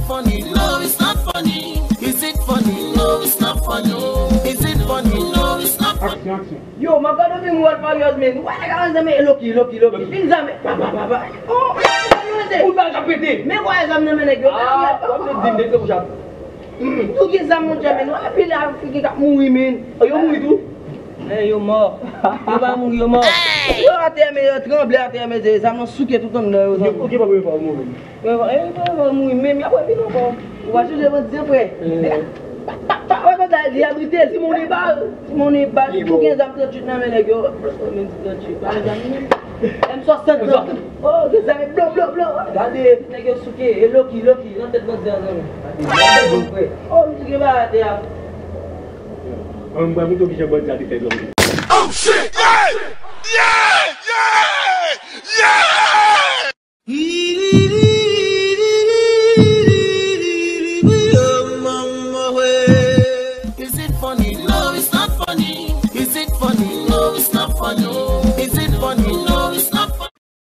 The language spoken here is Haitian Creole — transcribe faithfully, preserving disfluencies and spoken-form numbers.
Funny, no, it's not funny. Is it funny? No, it's not funny. Is it funny? No, it's not funny. Aksyon, aksyon. Yo, m ap gade yon fim World Warriors, men. Wè, nèg la, men, Loki, Loki, Loki. Fin zam, pa, pa, pa, pa. Oh, oh, oh, oh. Ou ba ka pete. Men kwa zam nan men nèg yo. Ah, w ap di m nèg se pou chak. Tou gen zam, monchè, men. Wè, pil Afriken k ap mouri, men. Oh, yo mouri tou? Eh, yo mò. Yo pa mouri, yo mò. Yo atè, men yo tranble atè, men se zam nan souke tout anndan yo. Yo, ok, pa premye fwa yo mouri. Yo, eh, yo mouri, men y ap wè vin ankò. Ou pa chanje bandi an, frè. Pa, pa, pa, pa, pa, li abrite l. Ti moun e bal. Ti moun e bal. Pou gen zam tranntuit nan men nèg yo. Men tranntuit, pa gen zam menm. M swasant. Oh, gen zam blo, blo, blo. Gade, nèg yo souke. E Loki, Loki, nan tèt bandi an, zanmi. Gade, frè. Oh, misye gen bagay atè a. An, mwen mwen montre w kijan bandi a te fè zòrèy. Oh shit! Yeah! Yeah! Yeah! Yeah! Is it funny? No, it's not funny.